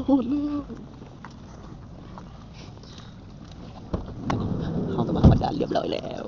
ຮອດແລ້ວ ເຮົາກໍມາຮອດດ່ານຮຽບຮ້ອຍແລ້ວ.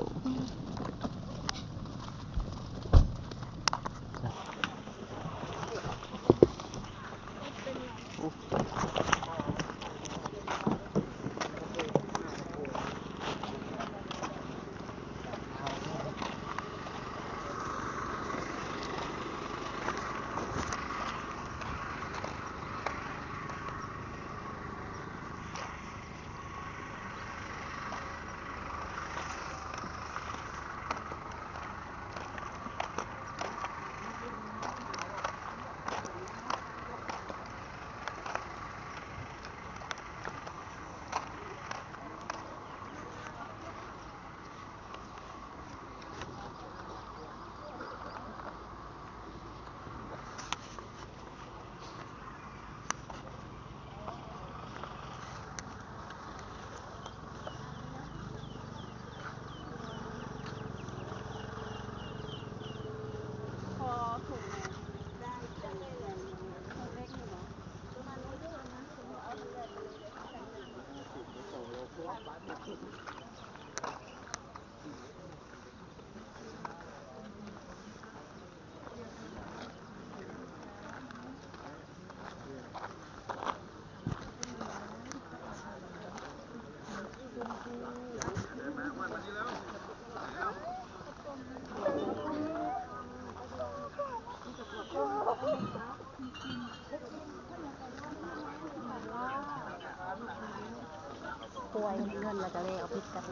ປ່ວຍເງິນແລ້ວກໍແລ້ວ ຜິດກັນ.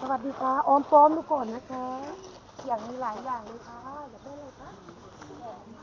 สวัสดีค่ะ อ้อมป้อมดูก่อนนะคะ อย่างมีหลายอย่างเลยค่ะ อยากได้อะไรคะ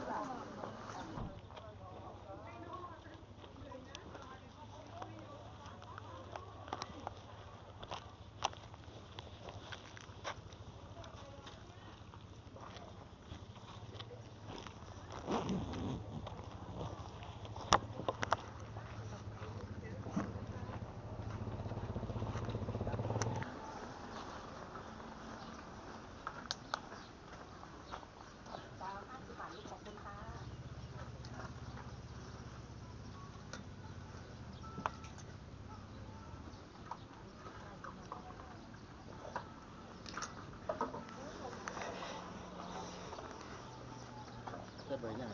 ເຮັດໄວ້ຫຍັງ?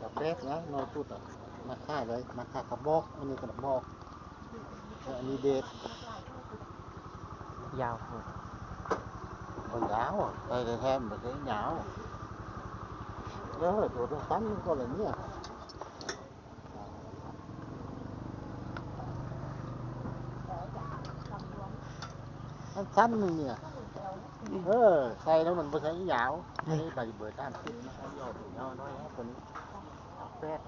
ກະແບກນະ ໜ່ອຍພຸດອະ ມາຂາຍໄດ້ ມາຂາຍກະບອກ ອັນນີ້ກະບອກ ແລະ ອັນນີ້ເດັດ ຍາວໂພດ ບໍ່ຍາວ ໄດ້ແທ້ໆ ມັນບໍ່ໄດ້ຍາວ ເອີ ໂຕສັ້ນໆ ມັນກໍລະເນີ້ຍ. ມັນສັ້ນໜຶ່ງນີ້ນະ ເອີ ໃສ່ແລ້ວມັນບໍ່ໃສ່ຍາວ ອັນນີ້ໃບເບີສາມສິບນະ ຍອດຍາວໜ້ອຍນະ ໂຕນີ້ ຊາວແປດ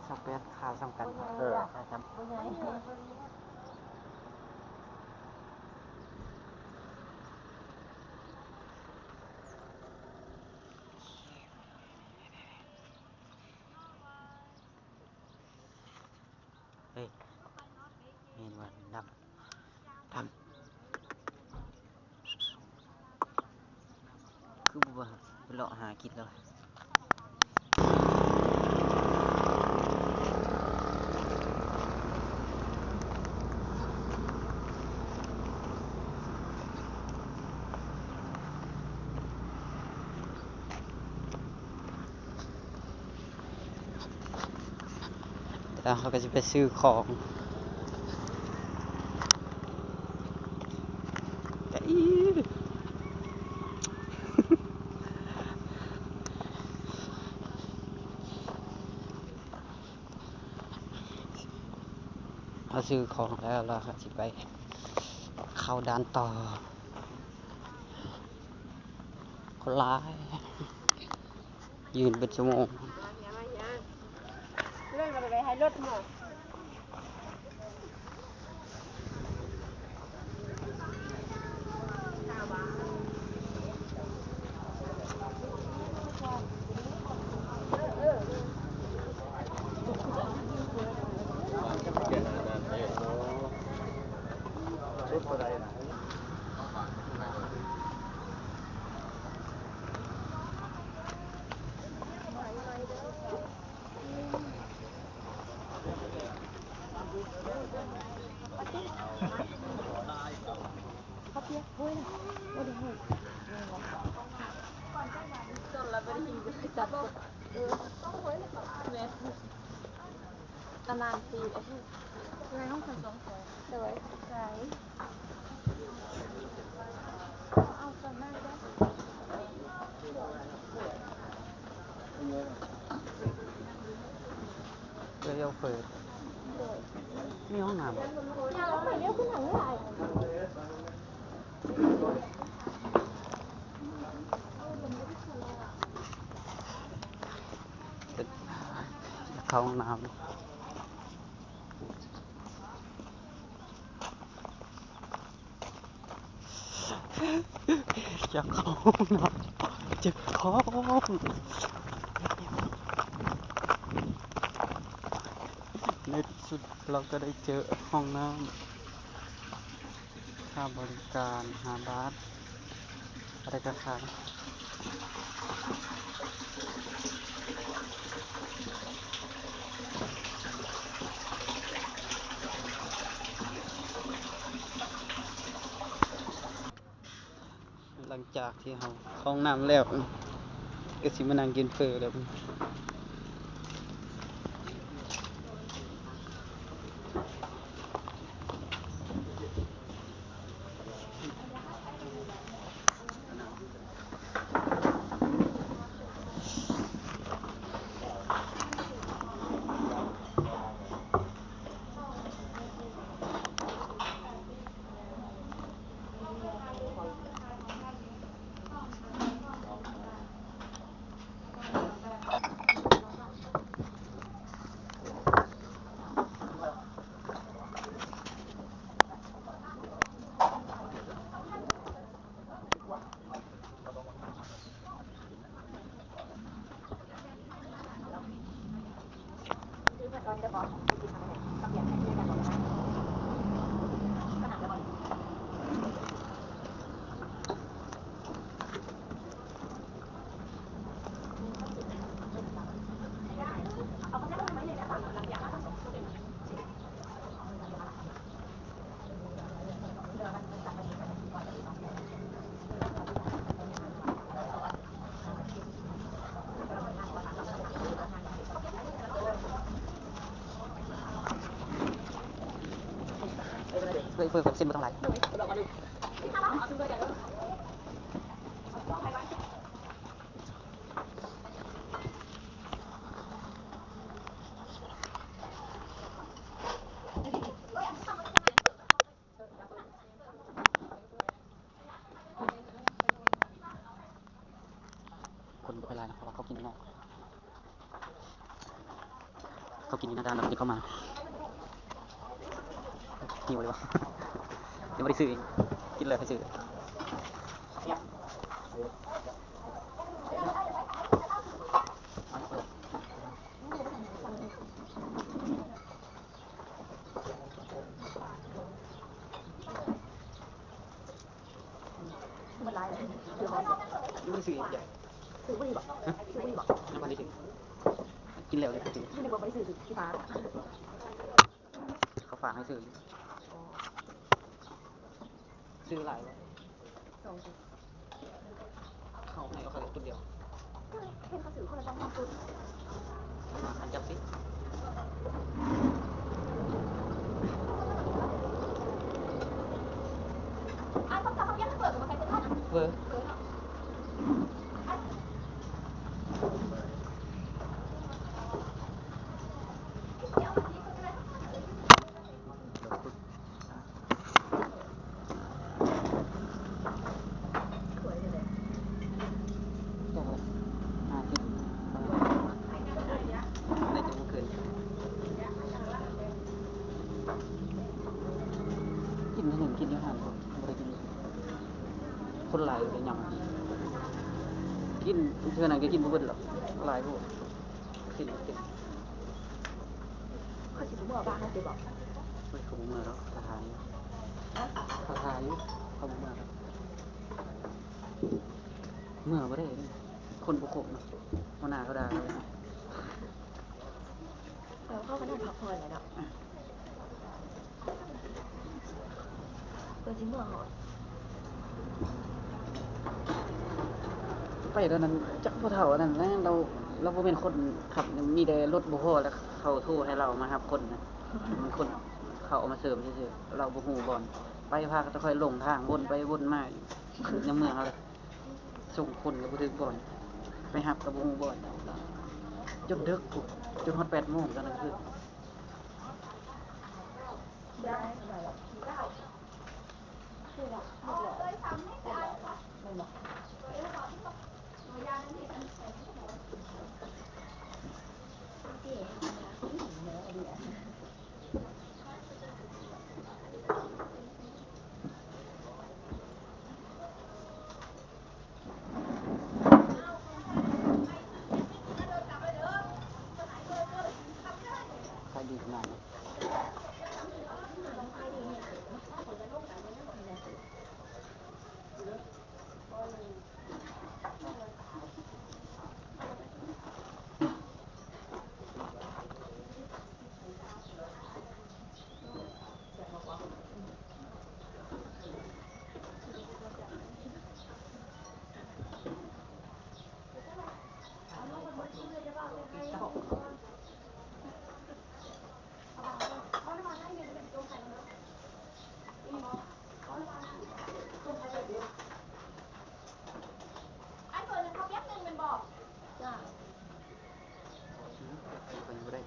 ຊາວແປດ ຂາສ່ຳກັນ ເອີ ຂາສ່ຳ ເອີ ແມ່ນວ່າດຳ ດຳ ຄືບໍ່ໄປເລາະຫາກິນແລ້ວ. ແລ້ວເຮົາກໍຊິໄປຊື້ຂອງ ເຮົາຊື້ຂອງແລ້ວ ແລ້ວເຮົາຊິໄປເຂົ້າດ່ານຕໍ່. ຫຼາຍ ຢືນເບິດຊົ່ວໂມງ. ເລື່ອງມັນໄປໃຫ້ລົດເນາະ. ນານໆທີເດ້ ເອື້ອຍຂອງຂ້ອຍສອງຄົນ. ໂດຍ ໃສ ເອົາຕອນນັ້ນເດ້. ເອື້ອຍເອົາເຟີ ໂດຍ ມີຫ້ອງນ້ຳບໍ່? ເອົາໄປແລ້ວຄືໜັງຫຼາຍ. ເຂົ້າຫ້ອງນ້ຳ ຢາກເຂົ້າຫ້ອງນ້ຳ ເຈັບທ້ອງ. ໃນທີ່ສຸດເຮົາກໍໄດ້ເຈີຫ້ອງນ້ຳ. ຄ່າບໍລິການຫ້າບາດ ອາໄດກະຄາ. ຫຼັງຈາກທີ່ເຮົາເຂົ້າຫ້ອງນ້ຳແລ້ວ ກໍຊິມານັ່ງກິນເຝີແລ້ວ. ເອື້ອຍເຟີເສັ້ນບໍ່ຕ້ອງຫຼາຍ. ຄົນບໍ່ຄ່ອຍຫຼາຍນະ ເພາະວ່າເຂົາກິນນ້ອຍ. ເຂົາກິນຢູ່ໜ້າດ້ານແລ້ວເຂົາຈຶ່ງເຂົ້າມາ. ຫິວເລີຍວ່າ ຍັງບໍ່ໄດ້ຊື້ອີກ ກິນແລ້ວຄ່ອຍຊື້. ຍັງບໍ່ໄດ້ຊື້ອີກເດ ຊື້ບໍ່ໄດ້ບໍ່? ຮະ? ຊື້ບໍ່ໄດ້ບໍ່? ຍັງບໍ່ໄດ້ຊື້ ກິນແລ້ວເລີຍຊື້. ເຂົາຝາກໃຫ້ຊື້ຢູ່. ອໍ ຊື້ຫຼາຍບໍ່? ສອງ ເຂົາໃຫ້ເອົາເຂົ້າດຽວ ເຫັນເຂົາຊື້ຄົນລະສອງສາມຊຸດ. ມາ ອັນຈັບຊິ ເວີ. ກິນຢູ່ຮ້ານ ບໍ່ໄດ້ກິນ ຄົນຫຼາຍກໍຫຍັງ ກິນເທື່ອນັ້ນກໍກິນບໍ່ເບິດດອກ ຫຼາຍໂພດ ເປັນ ເປັນ ເຂົາຊິບໍ່ເມືອບ້ານເຮົາຕິບໍ? ໂອ້ຍ ເຂົາບໍ່ເມືອດອກ ຖ້າຖ້າຢູ່ ຖ້າຖ້າຢູ່ ເຂົາບໍ່ເມືອດອກ ເມືອບໍ່ໄດ້ເດ້ ຄົນບໍ່ຄົບເນາະ ຫົວໜ້າເຂົາດ່າເຮົາເລີຍ ເອີ ເຂົາກໍນອນພັກຜ່ອນແຫຼະເນາະ ເພິ່ນຊິເມືອຮອດ ໄປຕອນນັ້ນຈັກຜູ້ເຖົ້າອັນນັ້ນແຫຼະ ລາວ ລາວບໍ່ແມ່ນຄົນຂັບ ມີແຕ່ລົດບໍ່ພໍແລ້ວ ເຂົາໂທໃຫ້ລາວມາຮັບຄົນນະ ມັນຄົນເຂົາເອົາມາເສີມຊື່ໆ ລາວບໍ່ຮູ້ບ່ອນ ໄປພາກັນແຕ່ຂ້ອຍຫຼົງທາງ ວົນໄປວົນມາຢູ່ໃນເມືອງເຮົາ ສົ່ງຄົນກໍບໍ່ຖືກບ່ອນ ໄປຮັບກໍບໍ່ຮູ້ບ່ອນ ຈົນດຶກພຸ້ນ ຈົນຮອດແປດໂມງຕອນກາງຄືນ. ຂາຍດີຂະໜາດນັ້ນ. ເປັນໄປບໍ່ໄດ້.